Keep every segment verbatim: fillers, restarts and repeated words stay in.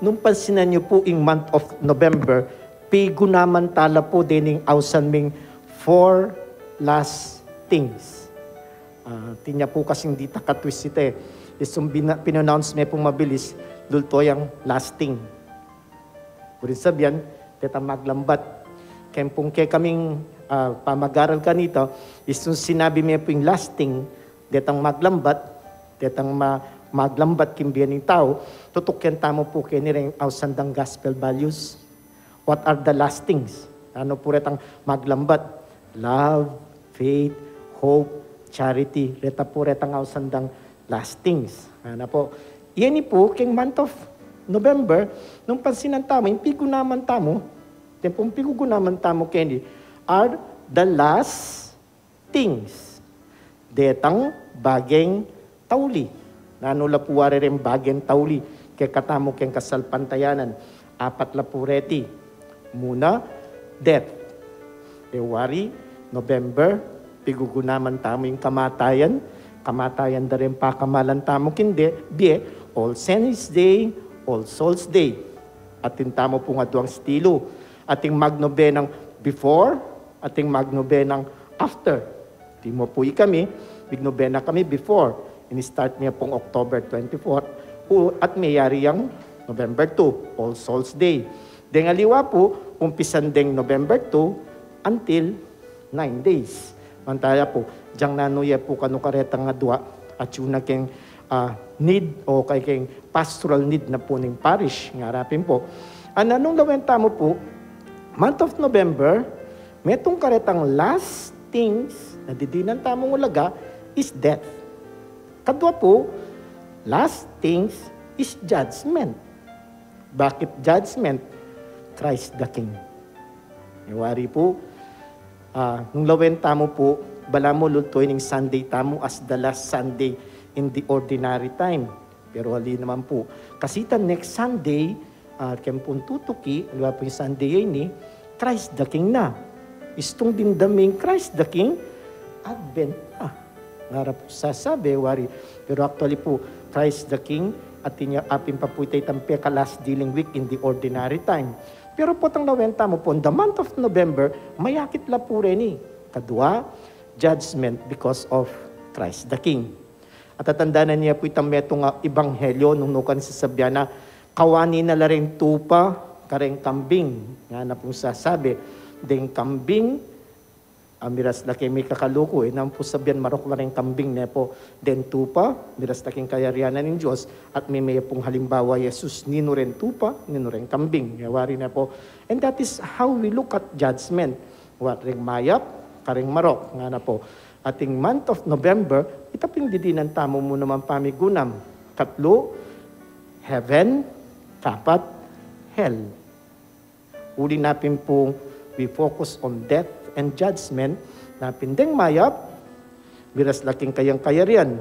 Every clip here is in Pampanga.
Nung pansinan yu pu ing month of November, pigunaman tala pu dening ausan ming four last things. Ah, tinya pu kasing di ta katwist ita e. Istung bina-, pinonounce me pung mabilis, lulto yang last thing. Buring sabian, detang maglambat. Keng pung kekaming, ah, pamagaral kanita, istung sinabi me pu ing last thing, detang maglambat, detang ma-, maglambat king bie ning tau, tutukian tamu pu keni reng ausan dang gospel values. What are the last things? Nanu pu retang maglambat? Love, faith, hope, charity. Reta pu retang ausan dang last things. Ana pu. Yeni pu, keng month of November, nung pansinan tamu, ing pigunaman tamu, tempong pigugunaman tamu keni, are the last things. Detang bageng tauli. Nanu la pu wari reng bageng tauli kekatamu keng kasalpantayanan? Apat la pu reti. Muna, death. E wari, November, pigugunaman tamu ing kamatayan. Kamatayan da reng pakamalan tamu king de-, bie, All Saints Day, All Souls Day. Atin tamu pung aduang stilu. Ating magnobenang before, ating magnobenang after. Timo pu ikami, mignobena kami before. Ini-start mi pung October twenty-four, u-, at meyari yang November two, All Souls Day. Deng aliwa pu, umpisan deng November two until nine days. Mantaya pu, diang nanu ye pu kanu karetang adua, atyu na keng, ah, need o kay keng pastoral need na pu ning parish, ngara pin pu. Ana nung lawen tamu pu, month of November, metung karetang last things na didinan tamung ulaga is death. Kadua pu, last things is judgment. Bakit judgment? Christ the King. E wari pu, ah, nung lawen tamu pu, balamu lultuan ing Sunday tamu as the last Sunday in the ordinary time. Pero ali naman pu, kasi itang next Sunday, ah, keng pung tutuki, aliwa pu ing Sunday ini, Christ the King na. Istung dimdam ming Christ the King, Advent na. Ngara pung sasabi, wari. Pero actually pu, Christ the King, atin ya apin pa pu ita itang peka-last dealing week in the ordinary time. Pero potang lawen tamu pu, in the month of November, mayakit la pu reni. Kadua, judgment because of Christ the King. At tatandanan ye pu itang metung a ebanghelyo nung nukarin sasabian na, kawani na la reng tupa kareng kambing. Ngana pung sasabi, deng kambing, ah, miras la keng mikakaluku, e naman pu sabian marok la reng kambing, ne pu, deng tupa, miras la keng kayarian na ning Dios, at meme pung halimbawa i Jesus ninu reng tupa, ninu reng kambing. E wari ne pu. And that is how we look at judgment. Wari reng mayap, kareng marok, ngana pu. Ating month of November, ita pung didinan tamu mu naman pamigunam. Katlu, heaven, kapat, hell. Uli na pin pung we focus on death and judgment, na pin deng mayap, miras la keng kayang kayarian.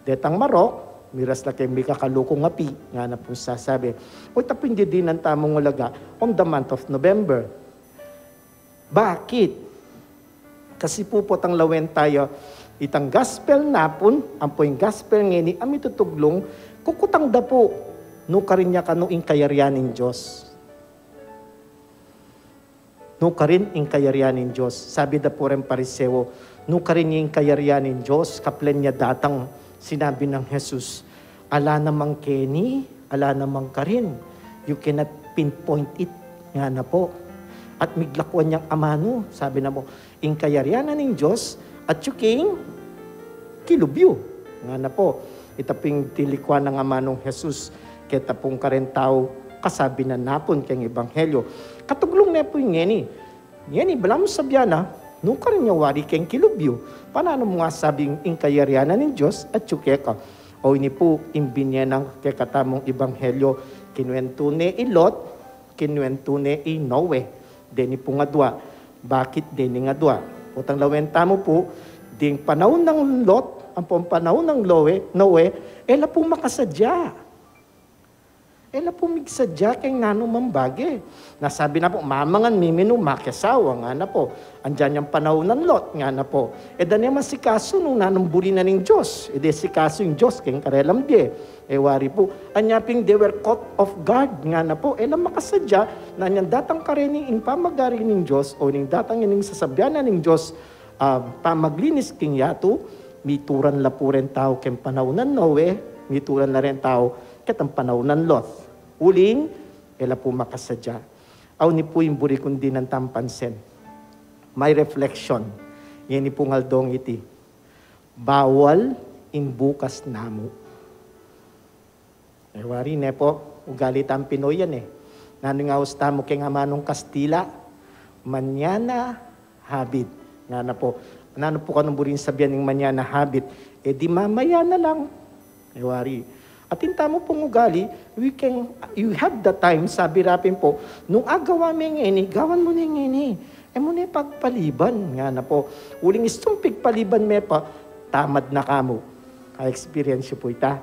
Detang marok, miras la keng mikakalukung api, ngana pung sasabi. O ita pung didinan tamung ulaga, on the month of November. Bakit? Kasi pu potang lawen taya, itang gospel napun, ampo ing gospel ngeni a mitutuglung, kukutang da pu, nukarin ya kanu ing kayarian ning Dios. Nukarin ing kayarian ning Dios. Sabi da pu reng Pariseo, nukarin ya ing kayarian ning Dios, kapilan ya datang, sinabi nang Jesus, ala naman keni, ala naman karin. You cannot pinpoint it, ngana pu. At miglakwan yang amanu, sabi na pu, ing kayarian na ning Dios, atyu king kilub yu, ngana pu. Ita pung tilikwan nang amanung Jesus, keta pung kareng tau, kasabi na napun keng ebanghelyo. Katuglung ne pu ing ngeni. Ngeni, balamu sabian na, nukarin ya wari keng kilub yu. Pananu mu nga sabing ing kayarian na ning Dios atyu keka? O ini pu, ing binye nang kekatamung ebanghelyo, kinuwentu ne i Lot, kinuwentu ne i Noe. Deni pung adua. Bakit deni adua? Potang lawen tamu pu, ding panaun nang Lot, ampo panaun nang Noe, Noe, e la pu makasadya. E la pu migsadya keng nanu mang bage. Na sabi na pu, mamangan, miminum, makiasawa, ngana pu. Andiyan yang panaun nang Lot, ngana pu. E da ne masikasu nung nanung buri na ning Dios. E de sikasu ing Dios keng karelang bie. E wari pu, anya pin they were caught off guard, ngana pu. E la makasadya, na inyang datang kareni ing pamagari ning Dios, o ning datang ining sasabyan na ning Dios, ah, pamaglinis keng yatu, mituran la pu reng tau keng panaun nang Noe, mituran la reng tau ketang panaun nang Lot. Uling, e la pu makasadya. Awa ini pu ing buri kung dinan tang pansin. My reflection. Ngeni pung aldong iti. Bawal ing bukas namu. E wari ne pu, ugali tang Pinoy yan e. Nanu ing aus tamu keng amanung Kastila? Mañana habit. Ngana pu. Nanu pu kanung buri ning sabyan ning mañana habit? E di mamaya na lang. E wari. Atin tamu pung ugali, we can, you have the time, sabi ra pin pu, nung agawa me ngeni, gawan mu ne ngeni. E mu ne pagpaliban, ngana pu. Uling istung pigpaliban me pa, tamad na ka mu. Ka-experience yu pu ita.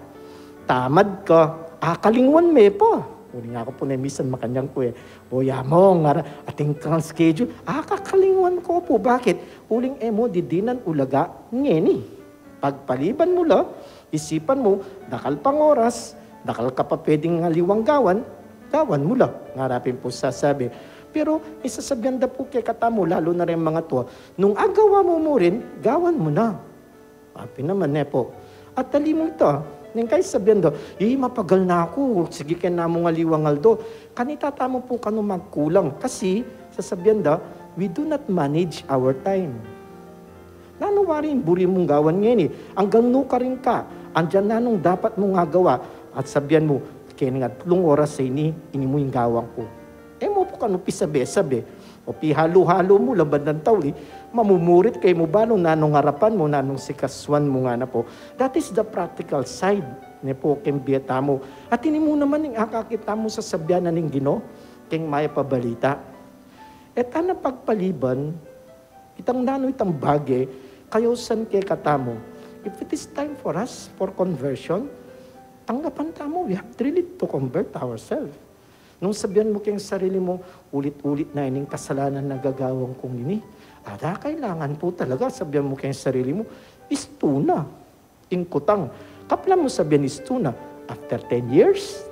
Tamad ka, akalingwan me pa. Uling aku pu ne misan makanyan ku e. O ya mu, ngara, atin kang schedule. Akakalingwan ku pu. Bakit? Uling e mu didinan ulaga ngeni. Pagpaliban mu la, isipan mu, dakal pang oras, dakal ka pa pwedeng aliwang gawan, gawan mu la, ngara pin pu sasabi. Pero ing sasabyan da pu kekatamu, lalu na reng mangatua, nung agawa mu mu rin, gawan mu na. Pin naman ne pu. At ali mu ita, neng kai sabyan da, "Eh, mapagal na ku, sige ke namung aliwang aldo." Kanita tamu pu kanu magkulang. Kasi, sasabyan da, we do not manage our time. Nanu wari ing buri mung gawan ngeni? Anggang nukarin ka, andiyan nanung dapat mung agawa, at sabyan mu, keng atlung oras a ini, ini mu ing gawan ku. E mu pu kanu pisabe-sabe, o pihalu-halu mu la bandang tauli, mamumurit ka, e mu balu nanung arapan mu, nanung sikasuan mu, ngana pu. That is the practical side ne pu keng bie tamu. At ini mu naman ing akakit tamu sasabyan na ning Ginu keng Mayap a Balita. E ta na pagpaliban, itang nanu itang bage, kayausan kekatamu. If it is time for us for conversion, tanggapan tamu, we have really to convert ourselves. Nung sabyan mu keng sarili mu, ulit-ulit na ining kasalanan a gagawan kung ini, ada kailangan pu talaga, sabyan mu keng sarili mu, istu na ing kutang. Kaplan mu sabyan istu na, after ten years,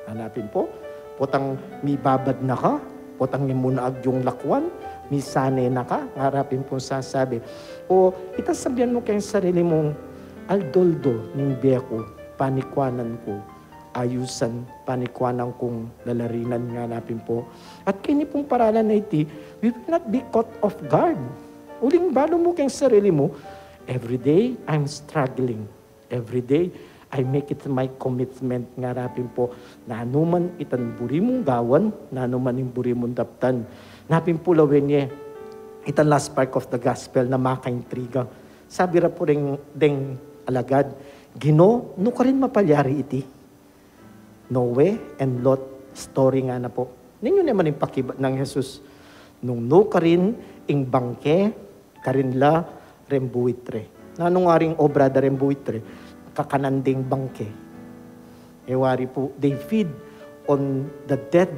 ngana pin pu, potang mibabad na ka, potang e mu na agyung lakwan, misane na ka, ngara pin pung sasabi. O, ita sabyan mu keng sarili mung, aldo-aldo ning bie ku, panikuanan ku, ayusan, panikuanan kung lalarinan, ngana pin pu. At keni pung paralan a iti, we will not be caught off guard. Uling balu mu keng sarili mu, every day I'm struggling. Every day, I make it my commitment, ngara pin pu, nanu man itang buri mung gawan, nanu man ing buri mung daptan. Ngana pin pu lawen ye, itang last part of the gospel na makaintriga. Sabi ra pu reng, deng alagad, "Ginu, nu karin mapalyari iti?" Noe and Lot story, ngana pu. Ninyo naman ing pakibat nang Jesus. Nung nu karin ing bangke, karin la reng buitre. Nanung waring obra da reng buitre? Kakanan deng bangke. E wari pu, they feed on the dead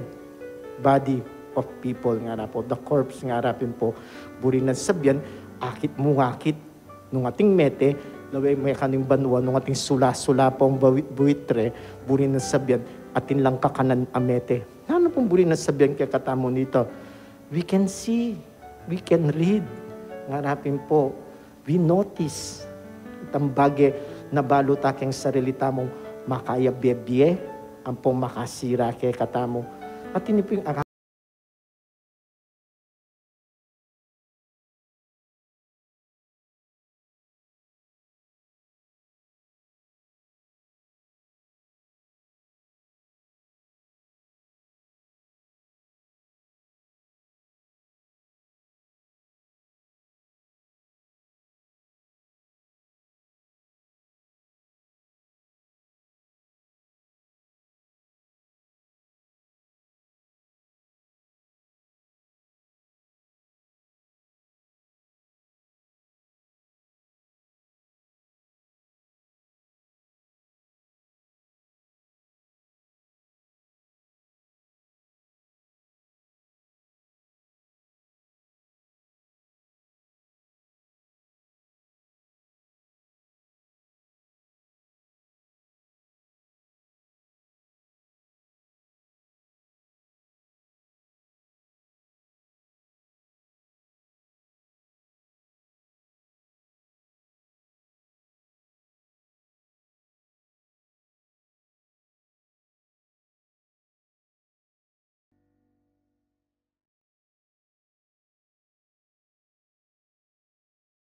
body of people, ngana pu, the corpse, ngara pin pu. Buri nang sabyan, akit mu akit, nung ating mete, lawen me kanu ing banua, nung ating sula-sula pa ing bawi-, buitre, buri nang sabyan, atin lang kakanan a mete. Nanu pung buri nang sabyan kekatamu nita? We can see, we can read, ngara pin pu, we notice itang bage na balu ta keng sarili tamung makayabie-bie ampong makasira kekatamu. At ini pu ing